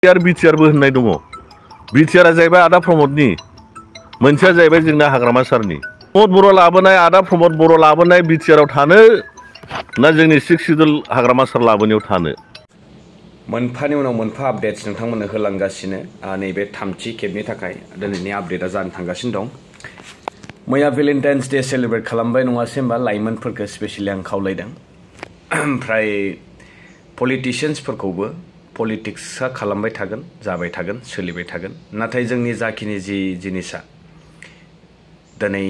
बिटिआरबो होननाय दङ बिटिआरआ जाहैबाय आदा प्रमदनि मोनसेया जाहैबाय जोंना हाग्रामा सारनि प्रमद बर' लाबोनाय आदा प्रमद बर' लाबोनाय बिटिआरआव थानो ना जोंनि 6 सिडुल हाग्रामा सार लाबोनायाव थानो मोनफानि उनाव मोनफा आपडेट्स नोंथांमोननो होलांगासिनो नैबे थामथि खेबनि थाखाय दिनैनि आपडेटआ जानो थांगासिनो दं मैया भेलेन्टाइन्स डे सेलिब्रेट खालामबाय नङासै होमबा लाइमोनफोरखौ स्पेसियली आं खावलायदों ओमफ्राय पलिटिशियान्सफोरखौबो पलिटिक्सआ खालामबाय थागोन जाबाय थागोन सोलिबाय थागोन नाथाय जोंनि जाखिनि जि जिनिसा दिनै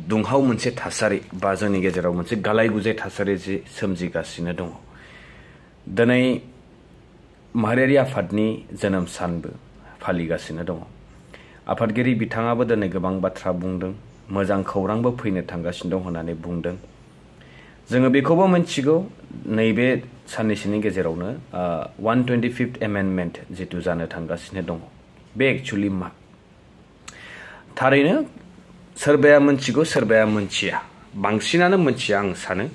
दुंहाव मोनसे थासारि बा जोंनि गेजेराव मोनसे गालाय गुजाय थासारि जि सोमजिगासिनो दङ दिनै माहारियारि आफादनि जोनोम सानबो फालिगासिनो दङ आफादगिरि बिथाङाबो दिनै गोबां बाथ्रा बुंदों मोजां खौरांबो फैनो थांगासिनो दं होननानै बुंदों जोङो बेखौबो मिथिगौ नैबे साननैसोनि गेजेरावनो 125th एमेन्डमेन्ट जितु जानो थांगासिनो दङ बे एक्चुअली मा थारैनो सोरबाया मिथिगौ सोरबाया मिथिया बांसिनानो मिथिया आं सानो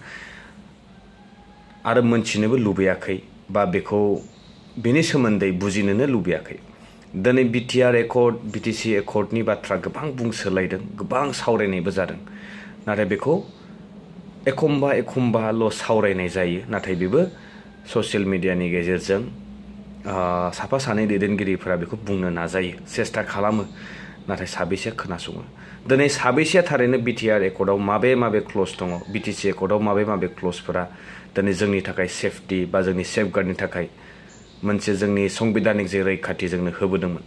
आरो मिथिनोबो लुबैयाखै बा बेखौ बेनि सोमोन्दै बुजिनोनो लुबैयाखै दिनै बिटिआर एकर्ड बिटिसि एकर्डनि बाथ्रा गोबां बुंसोलायदों गोबां सावरायनायबो जादों नाथाय बेखौ एखमबाल' सावरायनाय जायो नाथाय बेबो ससियेल मिडियानि गेजेरजों साफा सानै दैदेनगिरिफोरा बेखौ बुंनो नाजायो सेस्था खालामो नाथाय साबेसेया खोनासङो दिनै साबेसेया थारैनो बिटिआर एकर्डआव माबे क्लज दङ बिटिसि एकर्डआव माबे क्लजफोरा दिनै जोंनि थाखाय सेफटि बा जोंनि सेफगार्डनि थाखाय मोनसे जोंनि संबिधानिक जे रैखाथि जोंनो होबोदोंमोन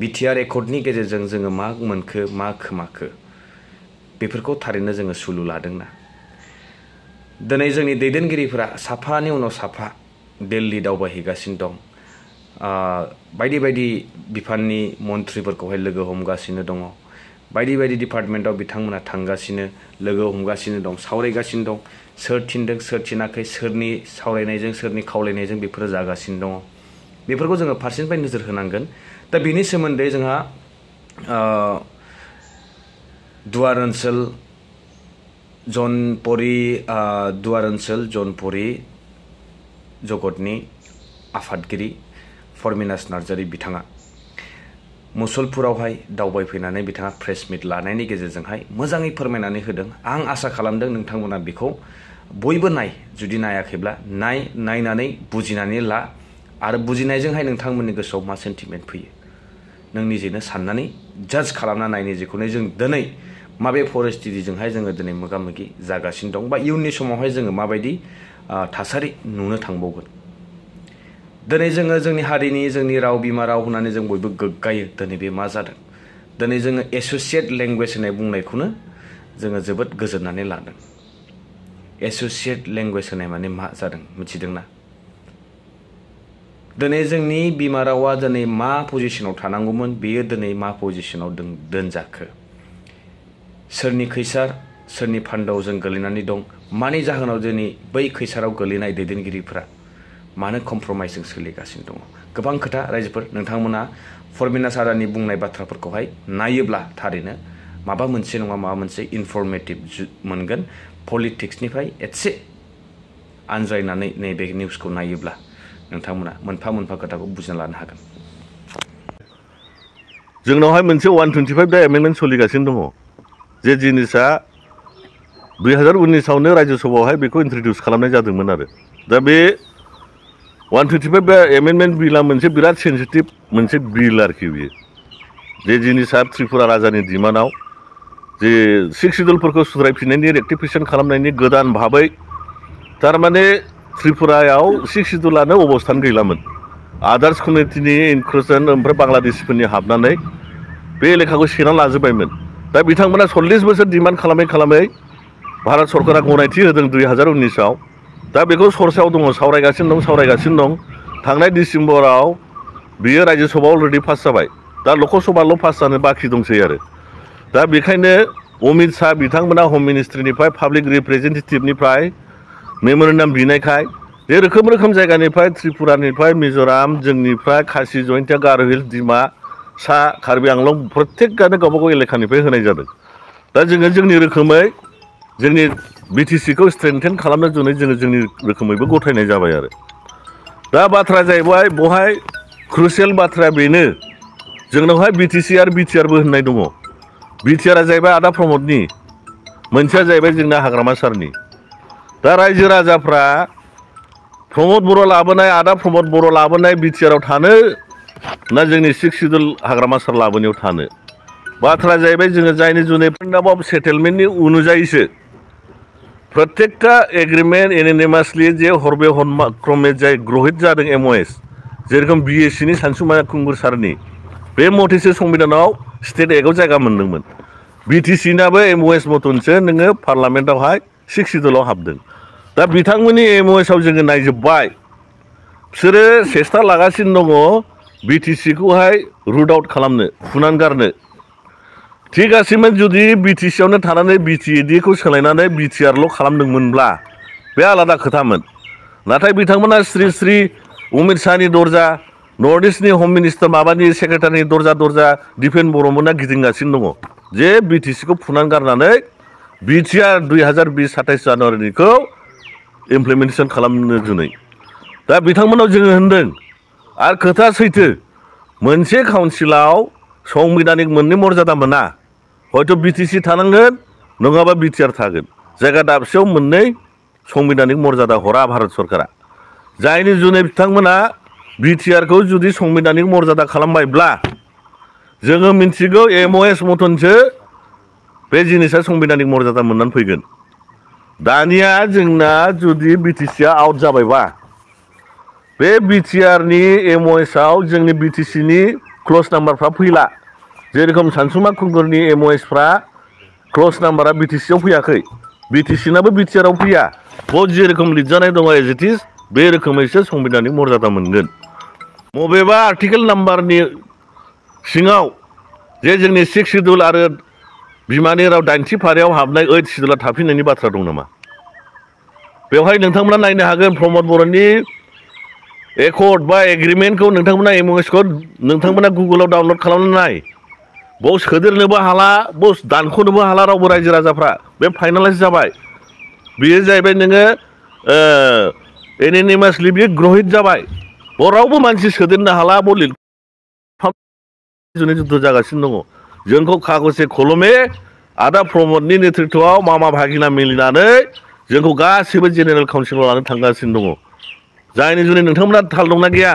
बिटिआर एकर्डनि गेजेरजों जोङो मा मोनखो मा खोमाखो बेफोरखौ थारैनो जोङो सुलु लादोंना दिनै जोंनि दैदेनगिरिफोरा साफानि उनाव साफा दिल्ली दावबायहैगासिनो दं बायदि बायदि बिफाननि मन्थ्रिफोरखौहाय लोगो हमगासिनो दङ बायदि डिपार्टमेन्टआव बिथांमोना थांगासिनो लोगो हमगासिनो दं सावरायगासिनो दं सोर थिनदों सोर थिनाखै सोरनि सावरायनायजों सोरनि खावलायनायजों बेफोरो जागासिनो दङ बेफोरखौ जोङो फारसेनिफ्राय नोजोर होनांगोन दा बेनि सोमोन्दै जोंहा दुवार ओनसोल जनपरि जगतनि आफादगिरि फरमिनास नार्जारी बिथाङा मुसलपुरावहाय दावबायफैनानै बिथाङा प्रेस मिट लानायनि गेजेरजोंहाय मोजाङै फोरमायनानै होदों आं आसा खालामदों नोंथांमोना बेखौ बयबो जुदि नायाखैब्ला नायनानै बुजिनानै ला आरो बुजिनायजोंहाय नोंथांमोननि गोसोआव मा सेन्टिमेन्ट फैयो नों निजेनो साननानै जाज खालामना नाय निजेखौनो जों दिनै माबे परिस्थितिजोंहाय जोङो दिनै मोगा मोगि जागासिनो दं बा इयुननि समावहाय जोङो माबायदि थासारि नुनो थांबावगोन दिनै जोङो जोंनि हारिनि जोंनि राव बिमा राव होननानै जों बयबो गोग्गायो दिनै बे मा जादों दिनै जोङो एस'सियेट लेंगुवेज होननाय बुंनायखौनो जोङो जोबोद गोजोननानै लादों एस'सियेट लेंगुवेज होनाय माने मा जादों मिथिदोंना दिनै जोंनि बिमा रावा दिनै मा पजिशनाव थानांगौमोन बेयो दिनै मा पजिशनाव दोनजाखो सोरनि खैसार सोरनि फान्दाव जों गोलैनानै दं मानि जाहोनाव दिनै बै खैसाराव गोलैनाय दैदेनगिरिफोरा मानो कमप्रमाइसजों सोलिगासिनो दङ गोबां खोथा रायजोफोर नोंथांमोना फरमिनास आदानि बुंनाय बाथ्राफोरखौहाय नायोब्ला थारैनो माबा मोनसे नङा माबा मोनसे इनफरमेटिभ मोनगोन पलिटिक्सनिफ्राय एसे आनज्रायनानै नैबे निउसखौ नायोब्ला नोंथांमोना मोनफा मोनफा खोथाखौ बुजिना लानो हागोन जोंनावहाय मोनसे 125 दा एमेन्डमेन्ट सोलिगासिनो दङ जे जिनिसा 2019आवनो रायजो सभायावहाय बेखौ इन्ट्रडिउस खालामनाय जादोंमोन आरो दा बे 125 एमेन्डमेन्ट बिलआ मोनसे बिराद सेन्सिटिभ मोनसे बिल आरोखि बियो जे जिनिसा त्रिपुरा राजानि डिमान्डआव जे 6 सिडुलफोरखौ सुद्रायफिननायनि रेक्टिफिकेसन खालामनायनि गोदान भाबै थारमाने त्रिपुरायाव 6 सिडुलानो अबस्थान गैलामोन आदार्स कमिउनिटिनि इनक्लुजन ओमफ्राय बांलादेशिफोरनि हाबनानै बे एलेखाखौ सेना लाजोब्बायमोन दा बिथांमोना 40 बोसोर डिमान्ड खालामै भारत सरकारा गनायथि होदों 2019आव दा बेखौ सरसायाव दङ सावरायगासिनो दं थांनाय डिसेम्बराव बियो रायजो सभायाव अलरेडि पास जाबाय दा लकसभाल' पास जानो बाखि दंसै आरो दा बेखायनो अमित शाह बिथांमोना हम मिनिस्ट्रिनिफ्राय पाब्लिक रिप्रेजेन्टेटिभनिफ्राय मेम'रेन्डाम बिनायखाय जे रोखोम जायगानिफ्राय त्रिपुरानिफ्राय मिज'राम जोंनिफ्राय खासि जयन्तिया गार' हिल्स डिमासा कार्बि आंलं प्रत्येकआनो गावबागाव एलेखानिफ्राय होनाय जादों दा जोङो जोंनि रोखोमै जोंनि बिटिसिखौ स्ट्रेंथेन खालामनो जोङो जोंनि रोखोमैबो गथायनाय जाबाय आरो दा बाथ्राया जाहैबाय बहाय क्रुसियेल बाथ्राया बेनो जोंनावहाय बिटिसि आरो बिटिआरबो होननाय दङ बिटिआरआ जाहैबाय आदा प्रमदनि मोनसेया जाहैबाय जोंना हाग्रामा सारनि दा रायजो राजाफ्रा प्रमद बर' लाबोनाय आदा प्रमद बर' लाबोनाय बिटिआरआव थानो ना जोंनि सिक्स सिडुल हाग्रामा सार लाबोनायाव थानो बाथ्राया जाहैबाय जोङो जायनि जुनै प्रिन्सिपाल अफ सेटेलमेन्टनि अनुजायैसो प्रत्येकटा एग्रिमेन्ट एनोनिमासलि जे हरबे क्रमे जाय ग्रहित जादों एमअएस जेरखम बिएससिनि सानसुमा खुंगुर सारनि बे मथेसो संबिधानाव स्टेट एक्टआव जायगा मोनदोंमोन बिटिसिनाबो एमअएस मतनसो नोङो पार्लामेन्टआवहाय सिक्स सिडुलाव हाबदों दा बिथांमोननि एमअएसआव जोङो नायजोब्बाय बिसोरो सेस्था लागासिनो दङ बिटिसिखौहाय रुट आउट खालामनो फुनानै गारनो थिगासिमोन जुदि बिटिसियावनो थानानै बिटिएडिखौ सोलायनानै बिटिआरल' खालामदोंमोनब्ला बे आलादा खोथामोन नाथाय बिथांमोना श्री श्री अमित शाहनि दरजा नर्थ इस्टनि हम मिनिस्टार माबानि सेक्रेटारिनि दरजा दिपेन बर'मोना गिदिंगासिनो दङ जे बिटिसिखौ फुनानै गारनानै बिटिआर 2020-27 जानुवारिनिखौ इमप्लिमेन्टेसन खालामनो जुनै दा बिथांमोनाव जोङो होनदों आरो खोथा सैथो मोनसे काउन्सिलाव संबिधानिक मोननै मर्यादा मोना हयथ' बिटिसि थानांगोन नङाबा बिटिआर थागोन जायगा दाबसेयाव मोननै संबिधानिक मर्यादा हरा भारत सरकारा जायनि जुनै बिथांमोना बिटिआरखौ जुदि संबिधानिक मर्यादा खालामबायब्ला जोङो मिन्थिगौ एमअएस मतनसो बे जिनिसा संबिधानिक मर्यादा मोननानै फैगोन दानिया जोंना जुदि बिटिसिआ आउट जाबायबा बे बिटिआरनि एमअएसआव जोंनि बिटिसिनि क्लज नाम्बारफ्रा फैला जेरखम सानसुमा खुंगुरनि एमअएसफ्रा क्लज नाम्बारा बिटिसिआव फैयाखै बिटिसिनाबो बिटिआरआव फैया बहुत जेरखम लिरजानाय दङ एज इट इज बे रोखोमैसो संबिधानिक मर्यादा मोनगोन बबेबा आर्टिकेल नाम्बारनि सिङाव जे जोंनि सिक्स सिडुल आरो बिमानि राव 8थि फारियाव हाबनाय 8 सिडुला थाफिननायनि बाथ्रा दं नामा बेवहाय नोंथांमोना नायनो हागोन प्रमद बर'नि एकर्ड बा एग्रिमेन्टखौ नोंथांमोना एमअएसखौ नोंथांमोना गुगोलाव डाउनलड खालामनानै नाय बाव सोदेरनोबो हाला बाव दानख'नोबो हाला रावबो रायजो राजाफ्रा बे फाइनालाइज जाबाय बेयो जाहैबाय नोङो एनोनिमासलि बेयो ग्रहित जाबाय रावबो मानसि सोदेरनो हाला बलिल जुद्ध जागासिनो दङ जोंखौ कागजे कलमे आदा प्रमदनि नेतृत्वआव मामा भागिना मिलिनानै जोंखौ गासिबो जेनेरेल काउन्सिलाव लानो थांगासिनो दङ जायनि जुनै नोंथांमोना थाल दंना गैया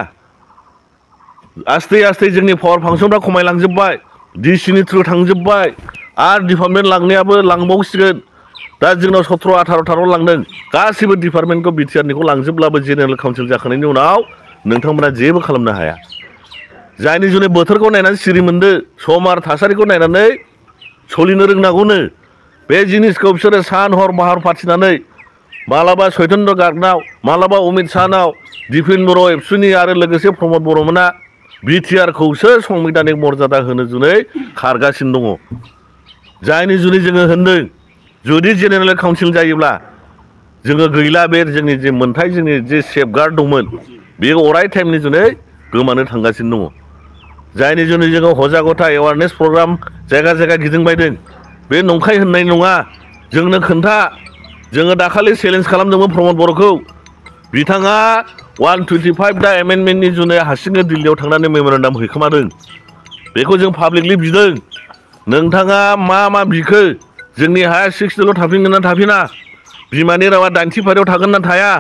आस्ते आस्ते जोंनि पावार फांसनफ्रा खमायलांजोब्बाय डिसिनि थ्रु थांजोब्बाय आरो डिपार्टमेन्ट लांनायाबो लांबावसिगोन दा जोंनाव 17-18 लांदों गासिबो डिपार्टमेन्टखौ बिटिआरनिखौ लांजोबब्लाबो जेनेरेल काउन्सिल जाखांनायनि उनाव नोंथांमोना जेबो खालामनो हाया जायनि जुनै बोथोरखौ नायनानै सिरि मोनदो सम आरो थासारिखौ नायनानै सोलिनो रोंनांगौनो बे जिनिसखौ बिसोरो सान हर बाहार फाथिनानै मालाबा सैतन्य गार्गनाव मालाबा अमित शाहनाव दिपेन बर' एबसुनि आरो लोगोसे प्रमद बर'मोना बिटिआरखौसो संबिधानिक मर्यादा होनो जुनै खारगासिनो दङ जायनि जुनै जोङो होनदों जुदि जेनेरेल काउन्सिल जायोब्ला जोङो गैला बे जोंनि जे मोनथाय जोंनि जे सेफगार्ड दंमोन बेयो अराय टाइमनि जुनै गोमानो थांगासिनो दङ जायनि जुनै जोङो हजागथा एवारनेस प्रग्राम जायगा जायगा गिदिंबायदों बे नंखाय होननाय नङा जोंनो खोन्था जोङो दाखालि चेलेन्ज खालामदोंमोन प्रमद बर'खौ बिथाङा 125 दा एमेन्डमेन्टनि जुनै हारसिङै दिल्लीयाव थांनानै मेम'रेन्डाम हैखोमादों बेखौ जों पाब्लिकलि बिदों नोंथाङा मा बिखो जोंनि हाया 6 सिडुलाव थाफिनगोन ना थाफिना बिमानि रावा 8थि फारियाव थागोन ना थाया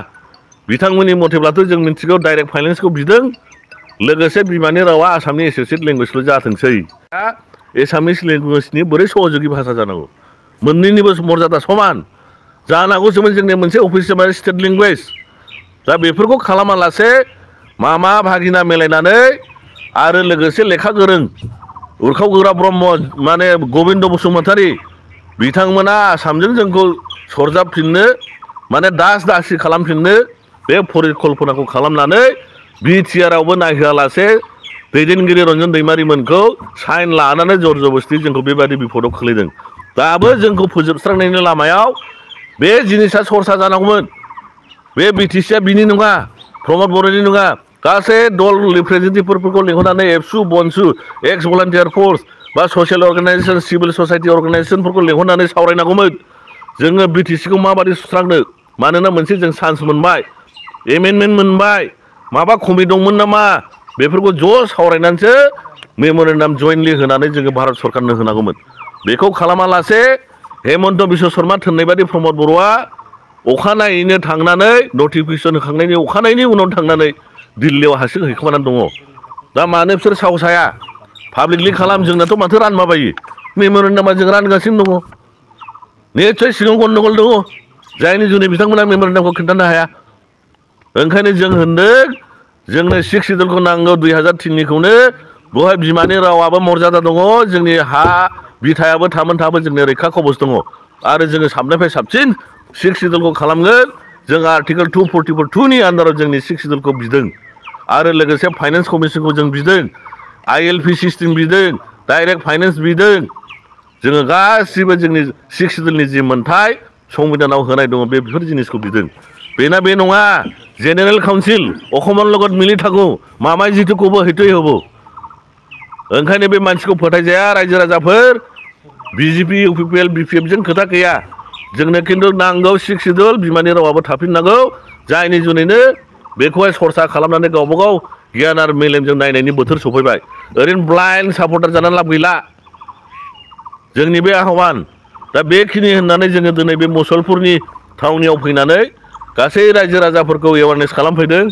बिथांमोननि मथेब्लाथ' जों मिन्थिगौ डाइरेक्ट फाइनेन्सखौ बिदों लोगोसे बिमानि रावा आसामनि एस'सियेट लेंगुवेजल' जाथोंसै दा एसामिस लेंगुवेजनि बोरै सहयोगि भाषा जानांगौ मोननैनिबो मर्यादा समान जानांगौसोमोन जोंनि मोनसे अफिसियेल स्टेट लेंगुवेज दा बेफोरखौ खालामालासे मामा भागिना मिलायनानै आरो लोगोसे लेखा गोरों उरखाव गोरा ब्रह्म माने गबिन्द बसुमतारी बिथांमोना आसामजों जोंखौ सरजाबफिननो माने दासि खालामफिननो बे परिकल्पनाखौ खालामनानै बिटिआरआवबो नायहोआलासे दैदेनगिरि रन्जन दैमारिमोनखौ साइन लानानै जर जबस्थि जोंखौ बेबायदि बिपदआव खोलैदों दाबो जोंखौ फोजोबस्रांनायनि लामायाव बे जिनिसा सरसा जानांगौमोन बे बिटिसिआ बिनि नङा प्रमद बर'नि नङा गासै दल रिप्रेजेन्टेटिभफोरखौ लिंहरनानै एबसु बनसु एक्स भलान्टियार फर्स बा ससियेल अर्गानाइजेसन सिभिल ससाइटि अर्गानाइजेसनफोरखौ लिंहरनानै सावरायनांगौमोन जोङो बिटिसिखौ माबादि सुस्रांनो मानोना मोनसे जों चान्स मोनबाय एमेन्डमेन्ट मोनबाय माबा खमि दंमोन नामा बेफोरखौ ज' सावरायनानैसो मेम'रेन्डाम जयेन्टलि होनानै जोङो भारत सरकारनो होनांगौमोन बेखौ खालामालासे हेमन्त बिश्व शर्मा थोननाय बादि प्रमद बर'आ अखानायैनो थांनानै नटिफिकेसन होखांनायनि अखानायैनि उनाव थांनानै दिल्लीयाव हासिं हैखोमानानै दङ दा मानो बिसोर साहस हाया पाब्लिकलि खालाम जोंनाथ' माथो रानमाबायो मेम'रेन्डामा जों रानगासिनो दङ निस्सय सिङाव गन्दगल दङ जायनि जुनै बिथांमोना मेम'रेन्डामखौ खिन्थानो हाया ओंखायनो जों होनदों जोंनो 6 सिडुलखौ नांगौ 2003निखौनो बेवहाय बिमानि रावाबो मर्यादा दङ जोंनि हा बिथायाबो थामोनथाबो जोंनि रैखा कबच दङ आरो जोङो साबनिफ्राय साबसिन 6 सिडुलखौ खालामगोन जों आर्टिकेल 244(2) नि आन्दाराव जोंनि 6 सिडुलखौ बिदों आरो लोगोसे फाइनेन्स कमिसनखौ जों बिदों ILP सिस्टेम बिदों डाइरेक्ट फाइनेन्स बिदों जोङो गासिबो जोंनि 6 सिडुलनि जि मोन्थाय संबिधानाव होनाय दङ बेफोर जिनिसखौ बिदों बेना बे नङा जेनेरेल काउन्सिल अखमान লগত मिলি थागौ मामाय जिथु कब हैतुय हबो ओंखायनो बे मानसिखौ फोथायजाया रायजो राजाफोर BJP UPPL BPF जों खोथा गैया जोंनो खिन्थु नांगौ 6 सिडुल बिमानि रावाबो थाफिननांगौ जायनि जुनैनो बेखौहाय सरसा खालामनानै गावबा गाव गियान आरो मेलेमजों नायनायनि बोथोर सफैबाय ओरैनो ब्लाइन्ड सापर्टार जानानै लाब गैला जोंनि बे आह्वान दा बेखिनि होननानै जोङो दिनै बे मुसलपुरनि थावनियाव फैनानै गासै रायजो राजाफोरखौ एवारनेस खालामफैदों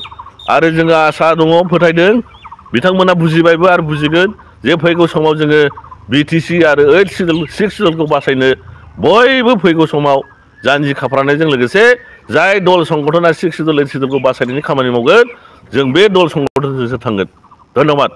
आरो जोङो आसा दङ फोथायदों बिथांमोना बुजिबायबो आरो बुजिगोन जे फैगौ समाव जोङो BTC आरो 6 सिडुलखौ बासायनो बयबो फैगौ समाव जानजि खाफ्रानायजों लोगोसे जाय दल संगठना 6 सिडुल 8 सिडुलखौ बासायनायनि खामानि मावगोन जों बे दल संगठनजोंसो थांगोन धन्यबाद।